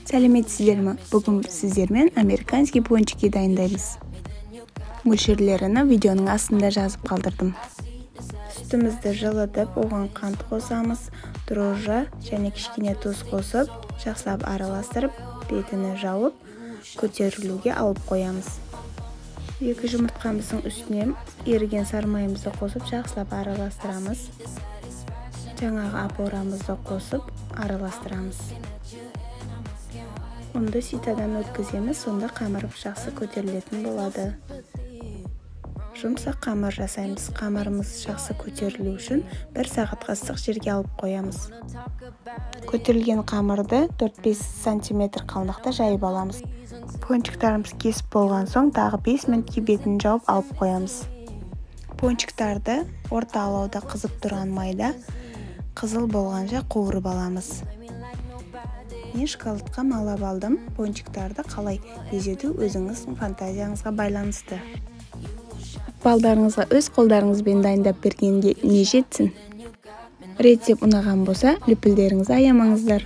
Сәлеметсіздер ме? Бүгін сіздермен американский пончики дайындаймыз. Мөлшерлерін видеоның астында жазып қалдырдым. Сүтімізді жылытып, оған қант қосамыз, дрожжи және кішкене тұз қосып, жақсылап араластырып, бетіні жауып, көтерілуге алып қоямыз. 2 жұмыртқамыздың үстіне еріген сары майымызды қосып, жақсылап араластырамыз. Жаңағы опорамызды қосып, араластырамыз. Ұнды ситадан өткіземіз, сонда қамыр жақсы көтерілетін болады. Жұмсақ қамыр жасаймыз. Қамырымыз жақсы көтерілу үшін 1 сағатқа ыстық жерге алып қоямыз. Көтерілген қамырды 4-5 сантиметр қалыңдықта жайып аламыз. Пончиктарымыз кесіп болған соң тағы 5 минутке бетін жауып алып қоямыз. Пончиктарды орта алауда қызып тұрған майда қызыл болғанша қуырып аламыз. Мен шоколадқа малап алдым. Пончиктарды қалай безету өзіңіздің фантазияңызға байланысты. Балдарыңызға өз қолдарыңызбен дайындап бергенге не жетсін? Рецепт ұнаған болса, лүпілдеріңізді аямаңыздар.